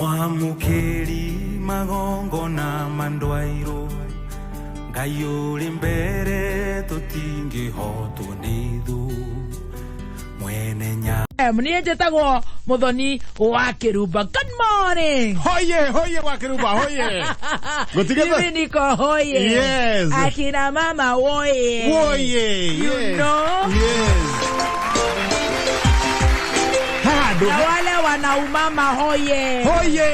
Mwamũkĩri magongona mandwairwo Ngai ũrĩ mbere tũtingĩhotwo nĩ thũ mwene nya Niĩ njĩtagwo Muthoni wa Kĩrumba. Good morning. Hoye, hoye wa Kĩrumba, hoye. Gũtigĩte. Mimi niko hoye. Yes. Akina mama woye. Woye, You yes. know? Yes. Handũ. Na wale wanaumama hoye. Hoye.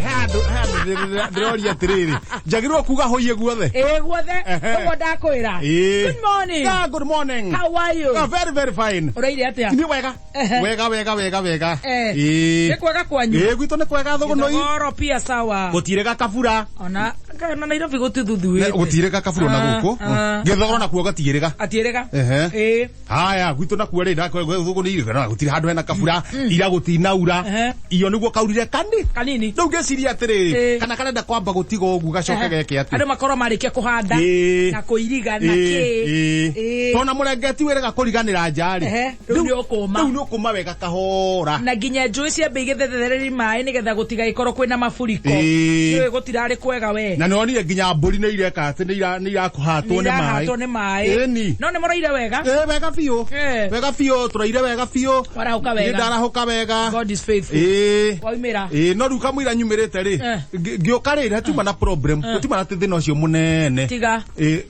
Handũ, handũ ndĩroria atĩrĩrĩ. Njagĩrĩirwo kuga hoye guothe. Ĩĩ guothe. Ehe. Ũguo ndakwĩra. Ĩĩ. Good morning. Ah, good morning. How are you? Ah, very, very fine. Ũraire atĩa? Nĩ wega. Ehe. Wega, wega, wega, wega. Eh. Ĩĩ. Nĩ kwega kwanyu? Ĩĩ, gwitũ nĩ kwega thũgũnũi. Githogoro pia sawa. Gũtirĩ gakabura. Ona kana Nairobi gũtithuthuĩte. Gũtirĩ gakabura ona Ah, gũkũ. ah. Gĩthogoro nakuo gatiĩrĩga. Atiĩrĩga? Ehe. Ĩĩ. Haya, gwitũ nakuo rĩ ndakũgũnĩire gũtirĩ handũ hena kabura, ira gũtinaura. Ehe. Iyo nĩguo kaurire kani. Kanini. Rĩu ngĩciria atĩrĩrĩ, Ĩĩ. kana karenda kwamba gũtiga ũguo gacoke geke atĩ. Andũ makorwo marĩkia kũhanda Ĩĩ. na kũiriga na kĩ. Ĩĩ. Ĩĩ. Tona mũrengeti wĩrĩga kũriganĩra nja rĩ. Ehe, rĩu nĩ ũkũma. Rĩu nĩ ũkũma wega kahora. Na nginya njũĩ ciambe igĩthethereri maĩ nĩgetha gũtigagĩkorwo kwĩna maburiko. Ĩĩ. Nĩũĩ gũtirarĩ kwega we. Na nĩwonire nginya mbũri nĩ ireka atĩ nĩ irakũhatwo nĩ maĩ. Nĩirahatwo nĩ maĩ. Ĩni. No nĩ mũraire wega? Ĩĩ, wega biũ. Ĩĩ. Wega biũ, tũraire wega biũ. Warahũka Niĩ wega. ndarahũka wega. God is faithful. Ĩĩ. Waumĩra. Ĩĩ, no rĩu kamũira nyumĩrĩte rĩ, Eh. ngĩũka rĩ, hatima na problem, gũtiuma na thĩna ũcio mũnene. Tiga. Ĩĩ,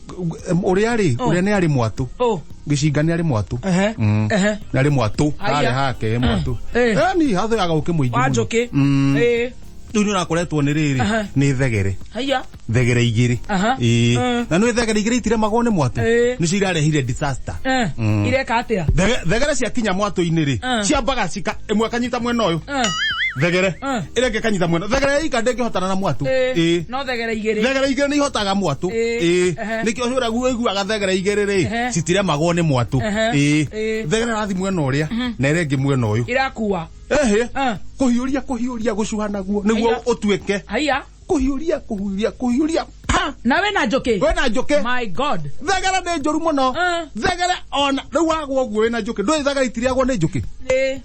ũrĩa rĩ, Oh. ũrĩa nĩ arĩ mwatũ. Oh. Gĩcinga nĩ arĩ mwatũ. Ehe. Ehe. Nĩ arĩ mwatũ, Haya. harĩa hake mwatũ. Eh. Ĩni, hathĩaga ũkĩ mũingĩ Wa mũno. njũkĩ. Mm. Ĩĩ. Rĩu nĩ ũrakoretwo nĩ rĩrĩ, Aha. nĩ thegere. Haya. Thegere igĩrĩ. Aha. Ĩĩ. Mm. Na nĩ thegere igĩrĩ itiremagwo nĩ mwatũ. Ĩĩ. Nĩcio irarehire disaster. Eh. Mm. Ireka atĩa? Thegere ciakinya mwatũ-inĩ rĩ, Mm. ciambaga cika, ĩmwe ĩkanyita mwena ũyũ. Eh. Thegere. Mm. Ĩrĩa ĩngĩ ĩkanyita mwena. Thegere ika ndĩngĩhotana na mwatũ. Ĩĩ. Ĩĩ. No thegere igĩrĩ. Thegere igĩrĩ nĩ ihotaga mwatũ. Ĩĩ. Ĩĩ. Ehe. Nĩkĩo ũragu ũiguaga thegere igĩrĩ rĩ, Ehe. citiremagwo nĩ mwatũ. Ehe. Ĩĩ. Ĩĩ. Thegere ĩrathiĩ mwena ũrĩa, na ĩrĩa ĩngĩ mwena ũyũ. Irakua. Ehe. Eh. Kũhiũria kũhiũria gũcuha naguo nĩguo Haiya. ũtuĩke. Haya. Kũhiũria kũhiũria kũhiũria pa. Na wĩna njũkĩ? Wĩna njũkĩ. My God. Thegere nĩ njũru mũno. Eh. Thegere ona rĩu wagwa ũguo wĩna njũkĩ. Ndũĩ thegere itirĩagwo nĩ njũkĩ. Ĩĩ.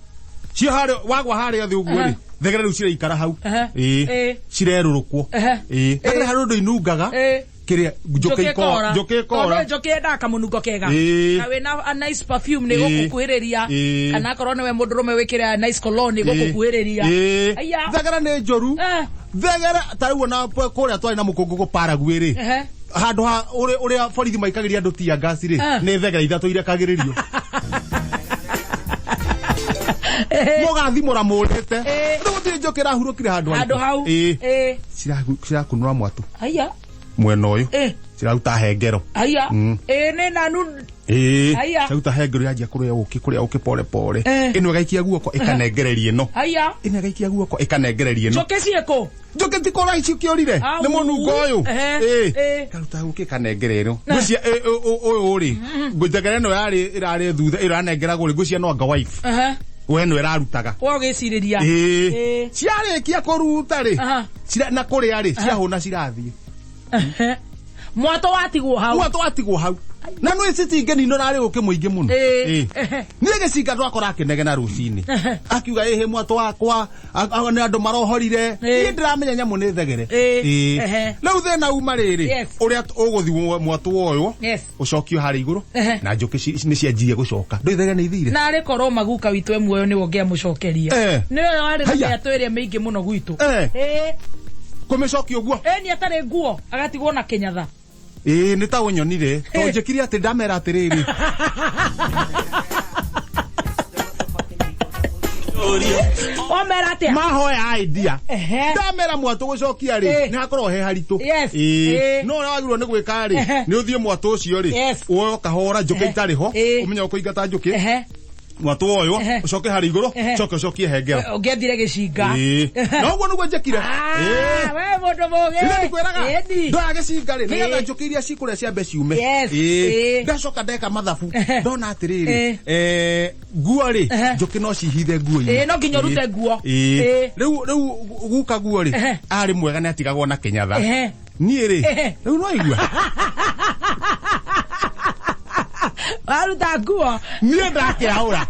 Cio harĩa wagwa harĩa thĩ ũguo rĩ. Ehe. Thegere rĩu ciraikara hau. Ehe. Ĩĩ. Ĩĩ. Cirerũrũkwo. Ehe. Ĩĩ. Thegere harĩ ũndũ inungaga. Ĩĩ. Kĩrĩa njũkĩ ikora. Njũkĩ ikora. Tondũ njũkĩ yendaga kamũnungo kega. Ĩĩ. Na wĩna a nice perfume nĩ Ĩĩ. gũgũkuhĩrĩria. Ĩĩ. Kana akorwo nĩwe mũndũrũme wĩkĩre a nice cologne nĩ gũgũkuhĩrĩria. Ĩĩ. Aya. Thegere nĩ njũru. Eh. Thegere ta rĩu ona kũrĩa twarĩ na mũkũngũgũ Paraguay rĩ. Ehe. Handũ ha ũrĩa borithi maikagĩria andũ tear gas rĩ, Eh. nĩ thegere ithatũ irekagĩrĩrio. Mũgathimũra mũrĩte. Ĩĩ. Rĩu gũtirĩ njũkĩ ĩrahurũkire handũ Handũ hau. Ĩĩ. Ĩĩ. Cirakunũra mwatũ Haya. mwena ũyũ. Ĩĩ. Ciraruta hengero. Haya. Mm. Ĩĩ nĩ nanu. Ĩĩ. Haya. Ciraruta hengero yanjia kũrĩa ũkĩ kũrĩa ũkĩ pore pore. Eh. Ĩno ĩgaikia guoko ĩkanengereria ĩno. Haya. Ĩno ĩgaikia guoko ĩkanengereria ĩno. Njũkĩ ciĩkũ? Njũkĩ ti kũra ici kĩũrire. Au. Nĩ mũnungo ũyũ. Ehe. Ĩĩ. Ĩĩ. Karuta ũkĩ ĩkanengera ĩno. Ngwĩcia ũyũ rĩ. Njegere ĩno yarĩ ĩrarĩ thutha ĩranengeragwo rĩ ngwĩcia no anga wife. Ehe. We ĩno ĩrarutaga. Wa ũgĩcirĩria. Ĩĩ. Ĩĩ. Ciarĩkia kũruta rĩ. Aha. Na kũrĩa rĩ ciahũna cirathiĩ. Ehe. Mwatũ watigwo hau. Mwatũ watigwo hau. Na nĩ citingĩninwo narĩ ũkĩ mũingĩ mũno. Ĩĩ. Ĩĩ. Niĩ gĩcinga twakora akĩnegena rũcinĩ. Akiuga ĩhĩ mwatũ wakwa nĩ andũ marohorire. Ĩĩ. Niĩ ndĩramenya nyamũ nĩ thegere. Ĩĩ. Ĩĩ. Ehe. Rĩu thĩna uma rĩrĩ. Yes. Ũrĩa ũgũthiĩ mwatũ ũyũ. Yes. Ũcokio harĩa igũrũ. Ehe. Na njũkĩ nĩ cianjirie gũcoka. Ndũĩ thegere nĩ ithire. Na arĩ korwo maguka witũ e muoyo nĩwe ũngĩamũcokeria. Eh. Nĩwe warĩ na Haya. mĩatũ ĩrĩa mĩingĩ mũno gwitũ. Eh. Ĩĩ. Kũmĩcokia ũguo. Ĩni atarĩ nguo agatigwo na kĩnyatha. Ĩĩ nĩ ta ũnyonire. Tondũ njĩkire atĩ ndamera atĩrĩrĩ. Wamera atĩa? Mahoya idea. Ehe. Ndamera mwatũ gũcokia rĩ, Ĩĩ. nĩ hakorwo he haritũ. Yes. Ĩĩ. Ĩĩ. No ũrĩa wagĩrĩirwo nĩ gwĩka rĩ, Ehe. nĩ ũthiĩ mwatũ ũcio rĩ, Yes. woe ũkahora njũkĩ Ehe. itarĩ ho, Ĩĩ. ũmenye ũkũingata njũkĩ. Ehe. Mwatũ ũyũ, Ehe. ũcoke harĩa igũrũ, Ehe. ũcoke ũcokie hengero. Ũngĩethire gĩcinga. Ĩĩ. Na ũguo nĩguo njĩkire. Ah, Ĩĩ. we mũndũ mũgĩ. Ithe ndikwĩraga Ĩni. ndoya gĩcinga rĩ nĩgetha Ĩĩ. njũkĩ iria cikũrĩa ciambe ciume. Yes. Ĩĩ. Ĩĩ. Ndacoka ndeka mathabu Ehe. ndona atĩrĩrĩ Ĩĩ. nguo rĩ Ehe. njũkĩ no cihithe nguo-inĩ. Ĩĩ, no nginya ũrute nguo. Ĩĩ. Ĩĩ. Rĩu rĩu guka guo rĩ Ehe. arĩ mwega nĩ atigagwo na kĩnyatha. Ehe. Niĩ rĩ Ehe. rĩu no igua Waruta nguo. niĩ ndakĩaũra.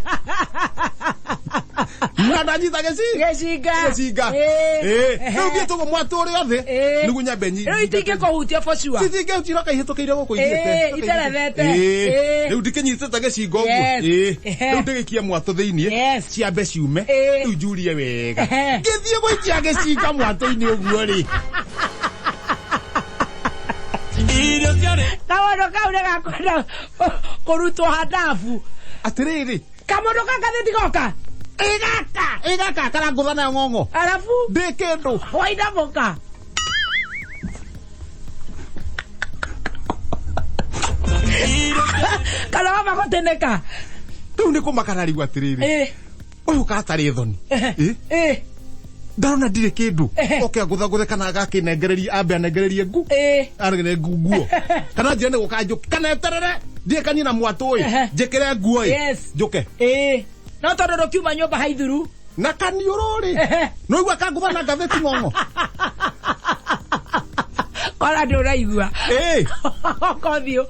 Na ndanyita gĩci Gĩcinga. Gĩcinga. Ĩĩ. Ĩĩ. Ehe. Rĩu thiĩ tũgũ mwatũ ũrĩa thĩ Ĩĩ. nĩguo nyambe nyi Rĩu itingĩkũhutia for sure. citingĩhutia ihĩtũkĩire gũkũ ithiĩte. Ĩĩ, iterethete. Ĩĩ. Ĩĩ. Rĩu ndikĩnyitĩte gĩcinga ũguo. Yes. Ĩĩ. Ehe. Rĩu ndĩgĩkie mwatũ thĩiniĩ Yes. ciambe ciume. Ĩĩ. Rĩu njurie wega. Ehe. Ngĩthiĩ gũikia gĩcinga mwatũ-inĩ ũguo rĩ. Kaũndũ kau nĩ gakwenda kũrutwo handabu. Atĩrĩrĩ. Kamũndũ ka ngathĩti goka. Ĩ gaka. Ĩ gaka karangũtha nayo ng'ong'o. Arabu Ndĩ kĩndũ. wainamũka. Kana wamba gũtĩnĩka. Rĩu nĩ kũmaka rĩu atĩrĩrĩ. Ĩĩ. Ũyũ katarĩ thoni. Ĩ. Ĩĩ. Ndarona ndirĩ kĩndũ. Ehe. Oke angũthangũthe kana agakĩnengereria ambe anengererie ngu. Ĩĩ. Arege nguo. Kana njĩre nĩ gũka njũke. Kana eterere. Ndiĩ kanie na mwatũ ĩ. Ehe. Njĩkĩre nguo ĩ. Yes. Njũke. Ĩĩ. No tondũ ndũkiuma nyũmba haithuru. Na kaniũrũ rĩ. Ehe. Nĩwaigua kangũtha na ngathĩti ng'ong'o. Kora ndũraigua. Ĩĩ. Kothiũ.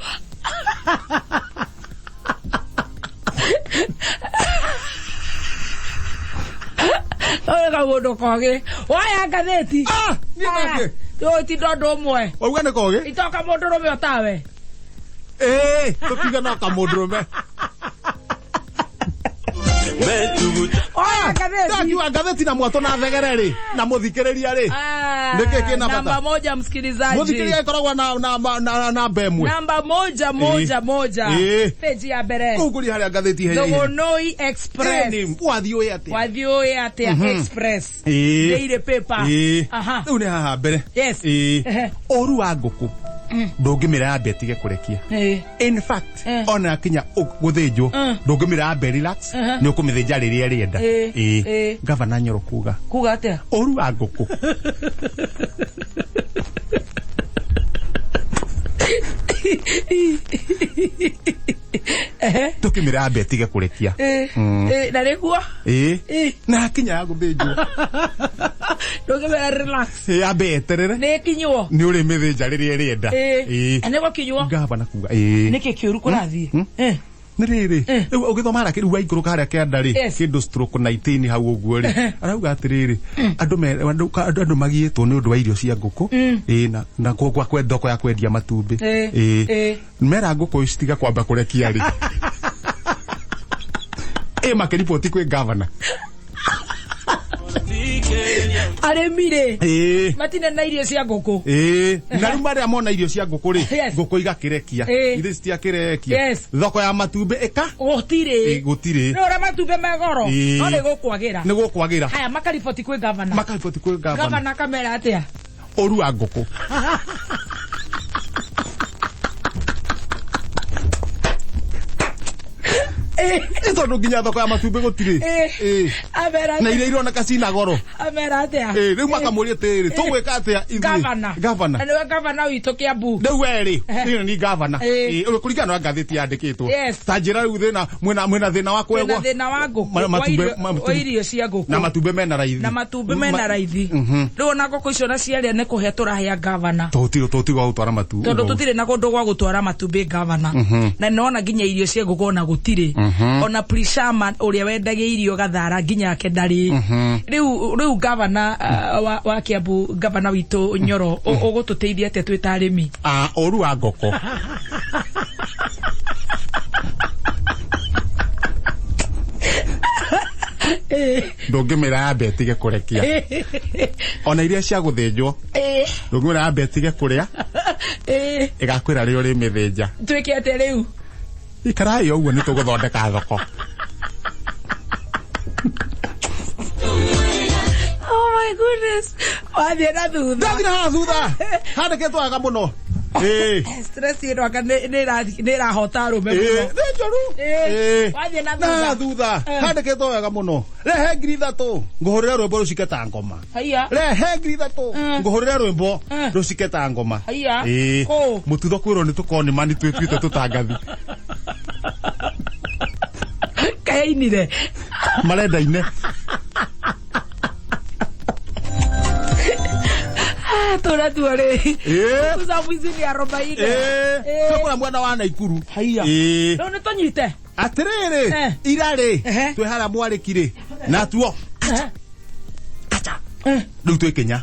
Ũyũ kamũndũ kogĩ. Woya ngathĩti. Ah, niĩ nake. Tũtinda ũndũ ũmwe. Wauga nĩ kogĩ? Itoka mũndũrũme ũtawe. Ĩĩ, tũkiuge no kamũndũrũme. Oya ngathĩti. Ndakiuga ngathĩti na mwatũ na thegere rĩ, na mũthikĩrĩria rĩ. Ah, Nĩkĩ kĩna bata? Namba moja msikilizaji. Mũthikĩrĩria ĩkoragwo na na na na namba ĩmwe. Namba moja moja Ĩĩ. moja. Ĩĩ. Peji ya mbere. Kũu ngũria harĩa ngathĩti ihenya ihenya. Thogonoi Express. Ĩĩ, wathiĩ ũĩ atĩa? Wathiĩ ũĩ atĩa Express. Ĩĩ. Daily paper. Ĩĩ. Aha. Rĩu nĩ haha mbere. Yes. Ĩĩ. Ehe. Ũru wa ngũkũ ndũngĩmĩra yambe ĩtige kũrekia. Ĩĩ. In fact, Eh. ona kinya gũthĩnjwo ndũngĩmĩra yambe relax nĩ ũkũmĩthĩnja rĩrĩa ĩrĩenda. Ĩĩ. Ĩĩ. Ĩĩ. Gavana Nyoro kuga Kuga atĩa? ũru wa ngũkũ Ehe. ndũngĩmĩra yambe ĩtige kũrekia. Ĩĩ. Ĩĩ, na nĩguo Ĩĩ. Ĩĩ. Na akinya ya gũthĩnjwo ndũngĩmĩra relax. Ĩĩ, yambe yeterere Nĩ ĩkinywo. nĩ ũrĩmĩthĩnja rĩrĩa ĩrĩenda. Ĩĩ. Ĩĩ. Nĩ gũkinywo. Gavana kuga ĩĩ. Nĩkĩ kĩũru kũrathiĩ? Ĩĩ. Nĩ rĩrĩ rĩu ũgĩthoma harĩa rĩu waikũrũka harĩa kĩanda rĩ Yes. kĩndũ stroke 19 hau ũguo rĩ arauga atĩrĩrĩ andũ me andũ andũ andũ magiĩtwo nĩ ũndũ wa irio cia ngũkũ ĩĩ na na kwa kwa thoko ya kwendia matumbĩ Ĩĩ. ĩĩ Ĩĩ. mera ngũkũ citiga kwamba kũrekia rĩ ĩ makĩriboti kwĩ gavana Arĩmi rĩ ĩĩ matirĩ na irio cia ngũkũ. ĩĩ na rĩu marĩa mona irio cia ngũkũ rĩ Yes. ngũkũ igakĩrekia Ĩĩ. ithe citiakĩrekia Yes. thoko ya matumbĩ ĩka Gũtirĩ. Ĩĩ, gũtirĩ Nĩ ũrĩa matumbĩ me goro. Ĩĩ. No nĩ gũkwagĩra. nĩ gũkwagĩra Haya makariboti kwĩ gavana. makariboti kwĩ gavana Gavana akamera atĩa? ũru wa ngũkũ Ĩ tondũ nginya thoko ya matumbĩ gũtirĩ Ĩĩ. Ĩĩ. Amera na atĩa? iria ironeka cina goro Amera atĩa? Ĩĩ, rĩu makamũria atĩrĩrĩ tũgwĩka atĩa ithuĩ Gavana. gavana Na nĩwe gavana witũ Kiambu. rĩu we rĩ Ehe. niĩ ni gavana Ĩĩ. Ĩĩ, kũringana na ngathĩti yandĩkĩtwo Yes. ta njĩra rĩu thĩna mwĩna mwĩna thĩna wa Kwĩna kwegwa thĩna wa ngũkũ. Ma- Wa matumbĩ- irio- matumbĩ- wa irio cia ngũkũ. na matumbĩ mena raithi Na matumbĩ mena raithi. Rĩu ona ngũkũ icio na ciarĩa nĩ kũhĩa tũrahĩa gavana. tũtirĩ tũtirĩ gwa gũtwara matumbĩ Tondũ tũtirĩ na kũndũ gwa gũtwara matumbĩ gavana. Na nĩwona nginya irio cia ngũkũ ona gũtirĩ. Ona Prishama ũrĩa wendagia irio Gathara nginya ake ndarĩ. Rĩu rĩu gavana wa Kiambu gavana witũ Nyoro ũgũtũteithia atĩa twĩ ta arĩmi? Ah, ũru wa ngũkũ ndũngĩmĩra yambe ĩtige kũrekia ona iria cia gũthĩnjwo ndũngĩmĩra yambe ĩtige kũrĩa ĩgakwĩra rĩo ũrĩmĩthĩnja Twĩke atĩa rĩu? ikarai o ũguo nĩ tũgũthondeka thoko Oh my goodness. Wathiĩ na thutha. ndathiĩ na haha thutha handĩkĩtwo wega mũno Ĩĩ. Stress ĩno anga nĩ ĩrahota arũme Ĩĩ, mũno. nĩ njoru Ĩĩ. Ĩĩ. Wathiĩ na na haha thutha. thutha Eh. handĩkĩtwo wega mũno rehe 3,000 ngũhũrĩre rwĩmbo rũcike ta ngoma Haiya. rehe 3,000 ngũhũrĩre rwĩmbo rũcike ta ngoma Haiya. Ĩĩ. Kũ? mũtutho kwĩrwo nĩ tũkorwo nĩ mani twĩtuĩte tũtangathi Kainire. marenda-inĩ Tũra tuo rĩ. Ĩĩ. Kuza mwizi ni arobaini. Ĩĩ. Ĩĩ. Twĩkũrĩa mwena wa Naikuru Haiya. Ĩĩ. Rĩu nĩ tũnyite. Atĩrĩrĩ Eh. ira rĩ Ehe. twĩ harĩa mwarĩki rĩ Natuo acha rĩu twĩkinya,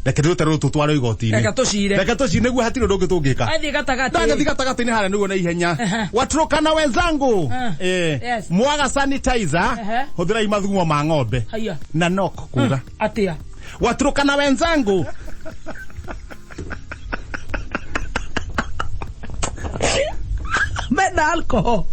reke tũte rũrũ tũtwarwo igoti-inĩ. Reke tũcire. Reke tũcire nĩguo hatirĩ ũndũ ũngĩ tũngĩka. Athiĩ gatagatĩ. Ndagathi gatagatĩ-inĩ harĩa nĩguo na ihenya. Waturukana wenzangu. Yes. Mwaga sanitizer, hũthĩrai mathugumo ma ng'ombe. Haya. Na nok kuga. Atia? Waturukana wenzangu. Mena alcohol.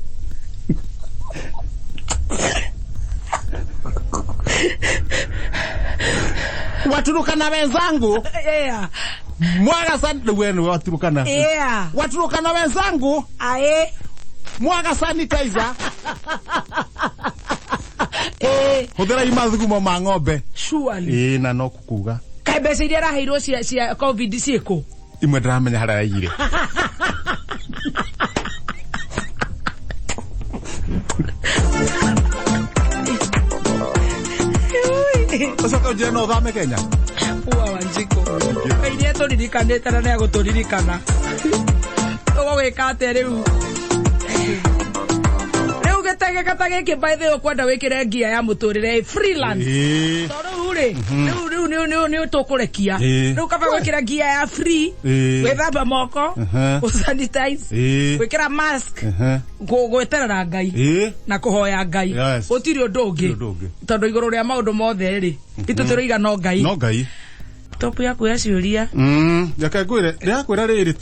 Waturukana wenzangu. Yeah. Mwaga san we nĩwe waturukana. Yeah. Waturukana wenzangu. Ae. Mwaga sanitizer. Eh. Hũthĩrai mathugumo ma ng'ombe. Surely. Ĩĩ, na nok kuga. Kaĩ mbeca iria araheirwo cia COVID ciĩkũ? Imwe ndĩramenya harĩa yaigire. Ũcoke ũnjĩre no ũthame Kenya. Ua Wanjikũ. Ngai nĩ etũririkanĩte na nĩ egũtũririkana. Tũgũgĩka atĩa rĩu? Rĩu gĩtege ta gĩkĩ, by the way, ũkwenda wĩkĩre ngia ya mũtũrĩre freelance. Tondũ rĩu rĩ, rĩu nĩ tũkũrekia. Rĩu kaba gwĩkĩra ngia ya free, gwĩthamba moko, gũ-sanitize, gwĩkĩra mask, gweterera Ngai na kũhoya Ngai. Yes. Gũtirĩ ũndũ ũngĩ. Gũtirĩ ũndũ ũngĩ. Tondũ igũrũ rĩa maũndũ mothe rĩ, itũ tũrĩiga no Ngai. No Ngai. Topu yaku ya ciũria. Reke ngwĩre, ndĩrakwĩra rĩrĩ,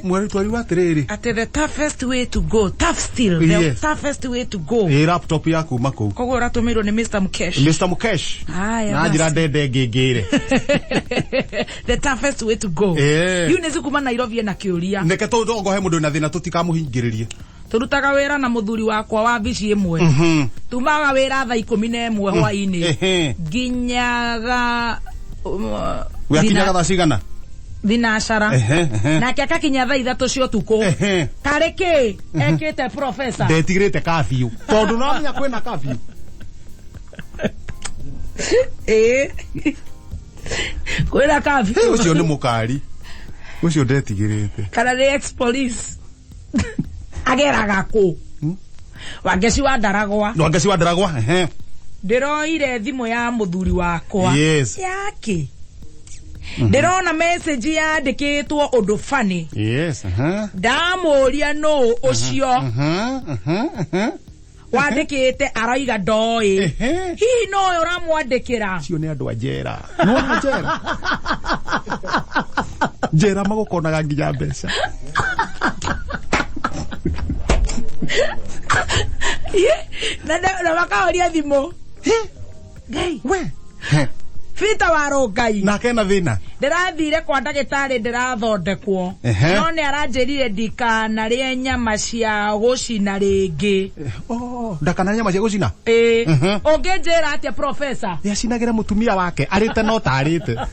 mweri twariuga atĩrĩrĩ. Atĩ the toughest way to go, tough still, the Yes. toughest way to go. Ĩ, laptop ya kuma kũu. Koguo ũratũmĩirwo nĩ Mr. Mukesh. Mr. Mukesh. Haya, Na njĩra basi. ndende ngĩngĩre. The toughest way to go. Eunice kuma Nairobi ena kĩũria. Reke tũngohe mũndũ wĩna thĩna tũtikamũhingĩrĩrie. Tũrutaga wĩra na mũthuri wakwa wa bici ĩmwe. Tumaga wĩra thaa 11 hwainĩ. Nginyaga Gwakinyaga thaa cigana? Thinacara. Ehe, ehe. Nake akakinya thaa 3 cia ũtukũ. Karĩ kĩ ekĩte, professor? Ndetigĩrĩte kabiũ. Tondũ no menya kwĩna kabiũ. Ĩĩ. Kwĩna kabiũ. Ũcio nĩ mũkari. Ũcio ndetigĩrĩte. Kana nĩ ex police. Ageraga kũ? Wangeci wa Ndaragwa. No Wangeci wa Ndaragwa. Ndĩroire thimũ ya mũthuri wakwa. Yes. Yake. Ndĩrona message yandĩkĩtwo ũndũ funny. Yes. Ndamũria nũ ũcio wandĩkĩte, araiga ndoĩ. Hihi nowe ũramwandĩkĩra? Acio nĩ andũ a njera. No a njera. Njera magũkonaga nginya mbeca. Na makahoria thimũ. Ngai. We. Peter wa Rũngai. Nake na thĩna. Ndĩrathire kwa ndagĩtarĩ, ndĩrathondekwo. No nĩ aranjĩrire ndikanarĩe nyama cia gũcina rĩngĩ. Oh, ndakanarĩe nyama cia gũcina. Ĩĩ. Ũngĩnjĩra atĩa, professor? Nĩacinagĩra mũtumia wake arĩte no tarĩte.